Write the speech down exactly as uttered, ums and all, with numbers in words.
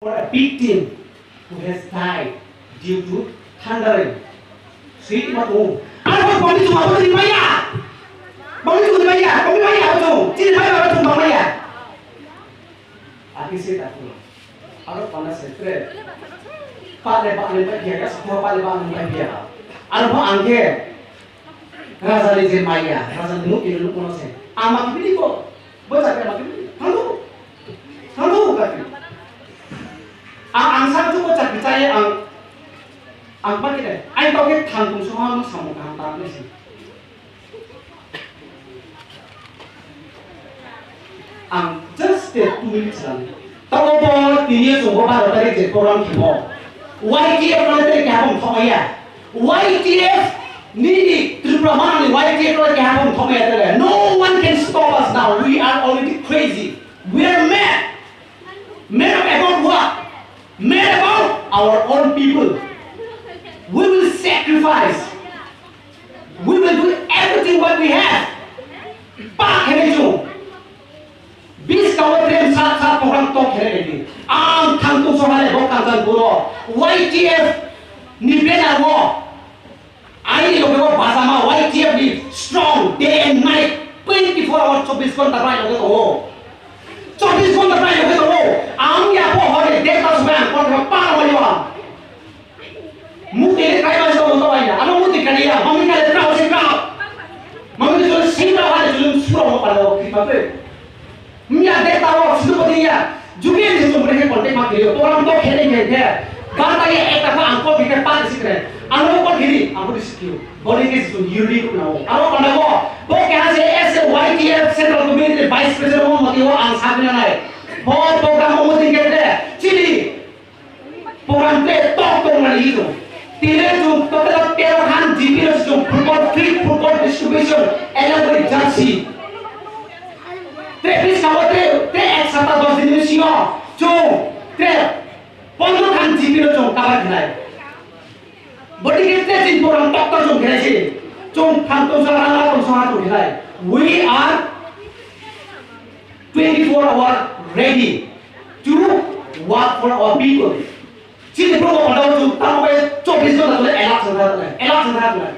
For a victim who has died due to thundering. Sweet ma tu. Ano bangni chuma bangni maya. Bangni chuma maya. Bangni maya tu. Chini maya tu bang maya. Aki se ta tu. Aro pana se tre. Pale ba ne ba dia ya. Semua pale ba ne ba dia. Aro ba angke. Raja ni je maya. Raja ni nuk ini nuk kono se. Ama kibini ko. Baca ke ama kibini. Halo. Halo kaki. Ang ang sa tu ko cak bicaye ang. Ang pakai deh. Aing kau ke thang tung soha ang samung kaham tak ni si. Ang just stay two minutes lang. Tamo bo tini ye sungguh baru tadi je program kimo. Y T F mana tadi kaya pun thok ya. Y T F nini Tripura mana ni Y T F mana kaya pun thok ya tadi. No one can stop us now. We are already crazy. We are mad. Mad about what? Mad about our own people. We will sacrifice. We will do everything what we have. Pa kene chung. Bis kawo trem sat sat program tok kene lagi. Ang thang tu sohale bo kangkang kuro. Y T F ni bena wo. Aini loge o bajama Y T F ni strong day and night twenty four hour chobbish ghonta bai loge to. Chobbish ghonta bai loge to. Ang ya bo hore deta sobai ang kon pa ma yo. Muti le kai ma so to bai ya. Ano muti kani ya. Mami kale trao se trao. Mami to sin trao hale chulun suro mo pala o kripa pe. Mia de taro situ pati ya. Jubian ni sumbre ke kontek ma kiri. Orang to kene kene. Bata ya ekta pa angko bite pa sikre. Ano ko kiri, angko di sikio. Boli ke situ yuri ko na o. Aro panda ko. Bo ke ha se S Y T F Central Committee Vice President mo mati o ang sabina nai. Bo program mo tingke de. Chili. Program te tok tong mani hino. Tine chung total tero khan G P no chung football, free football distribution along with jersey. Tre bis kabo tre, tre ek sapta dos din ni singo chung tre pondro khan G P no chung cover khlai. Bodi ke tre din program tok tok chung khlai si. Chung tham tong sa rang la tong sa ha chung khlai. We are twenty four hour ready to work for our people. Chini promo pandao chu tamo bai chobbish ghonta chole alert chang thang lai, alert chang thang lai.